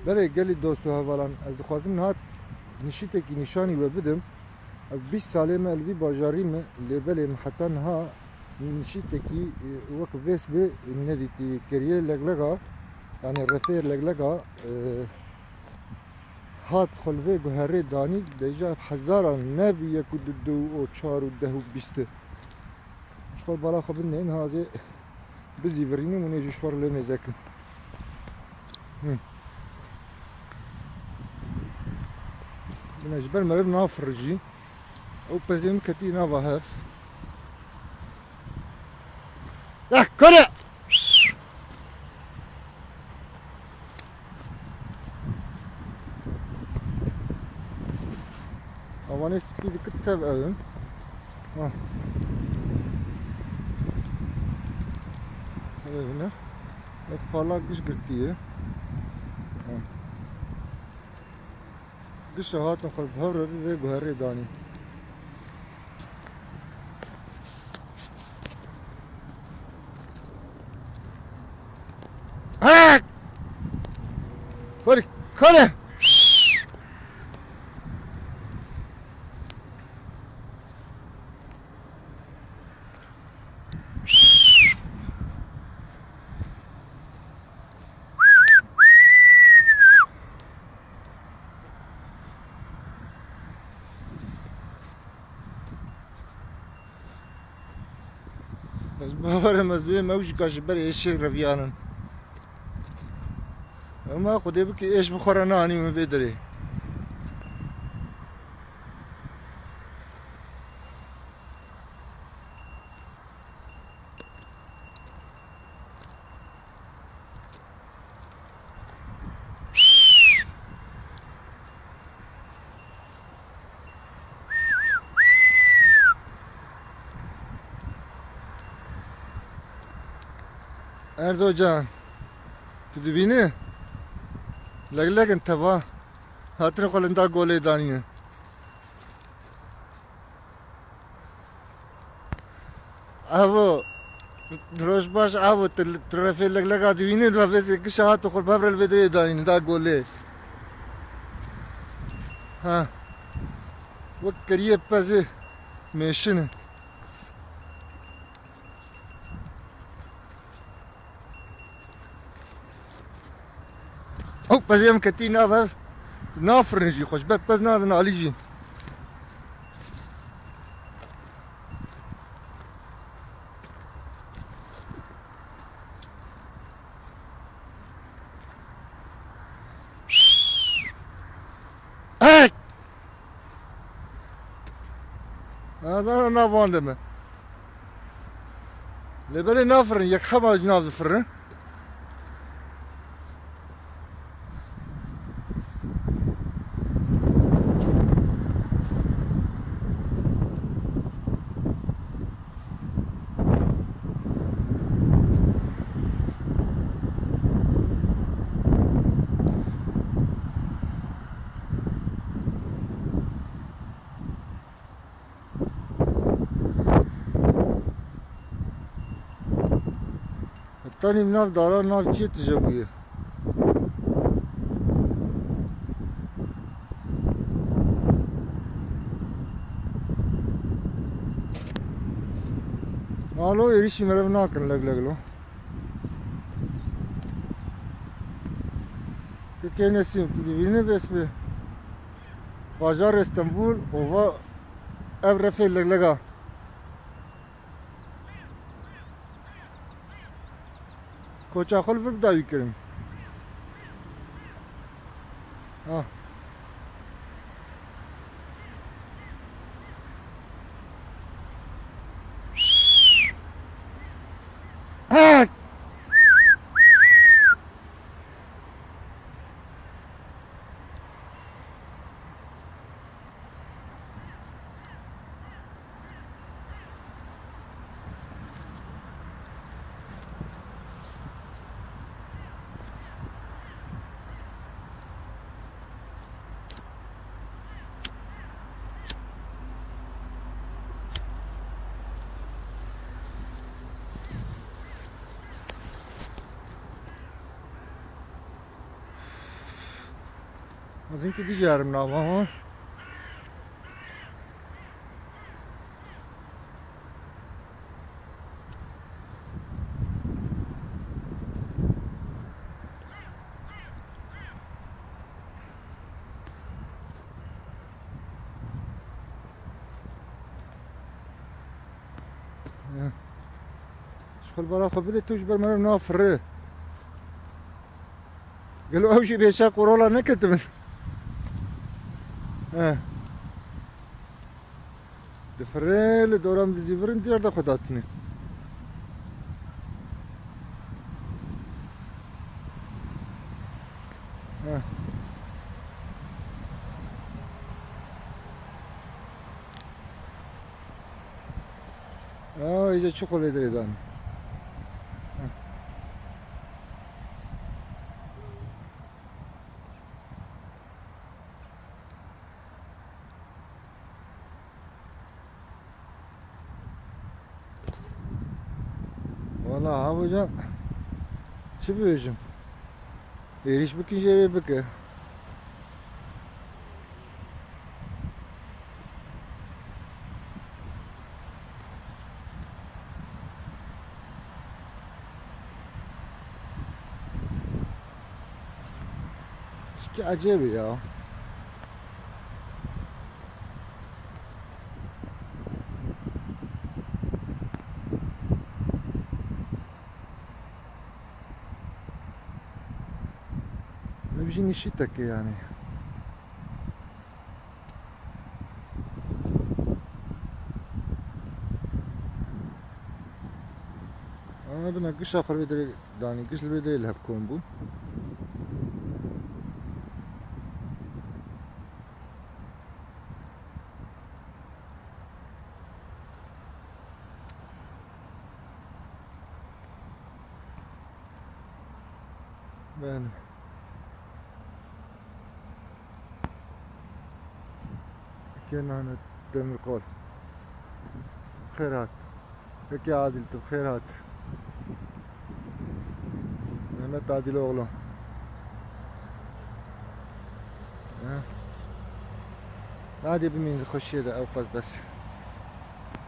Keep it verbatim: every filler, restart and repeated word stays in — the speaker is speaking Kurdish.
Belê gelî dost û hevalan, ez dixwazim niha nişîtekî nîşanî we bidim. Ev bîst salê me li vî bajarî me, lê belê me heta niha nişîtekî, e, wek vês bi nedîtî. Kiriye leglega, yanî refê leglega, e, hat xwe li vê guherê danî, deja hezara nebî yek û du, du û çar û deh û bîst. Ji xwe bala xwe bindin, hazê bizîvirînim û nê ji xwe lê mêzekin. Hı. Bine ji ber meriv nafir jî. Ew pezê min ketî nava hev. Eh, kore! Avanê spî dikit tev ev in. Ha. Ev ne? Ev parlak giş girtiye. Ha. Gişa hatin xwe bi hev re bi vê guherê danî. Hek! Hadi, hadi! Ez bawerim ez wê mewjika ji ber êşê reviyanin. Ema Xwedê bike êş bi xwe re neanî min vê derê. Erdocan, tu dibînî? Legleg in teva. Hatine xwe li nda golê danîne. Avo, roj baş avo, tu, tu refê leglega dibînî, tu refê gişa hat xwe bev re li vê derê danîne, da golê. Ha. Wek kiriye pezê mêşine. Ew pezê em ketî nav hev, nafirin jî xwe ji ber pez nadin alî jî. Hey! Ez ana nav wan de me. Lê belê nafirin, yek hema ji nav difirin. Heta nîv nav dara nav çiyê tije bûye. Alo, êrîşî meriv nakin leg leg lo. Kekê Nesîm, tu dibînî bes bi bajarê Stenbul û va ev refê leglega. Koça xwe li vir dawî kirin. Ha. Ha! Ez hinkî dî carim nava ha. Ji xwe li bala xwe bide, tu ji ber meriv nafire. Gelo ew jî bêşa Corolla neketibin. He. Difire li dora min dizîvirin diyar de xwe datine. He. Ya, iyice çukur ederek dan. Heh. Valla ha hocam, çi bibêjim? Êrîş bikin jê wê bike. Şikî ecêb e ya. Ev jî nişîtek e yani. Ana bina gişa xwe li vê derê danî, giş li vê derê li hev kom bûn. Belê. Kenan Demirkol. Xêr hat. Peki Adil, tu xêr hat. Mehmet Adiloğlu. Ha? Hadi bimînin xweşiyê de, ew qas bes.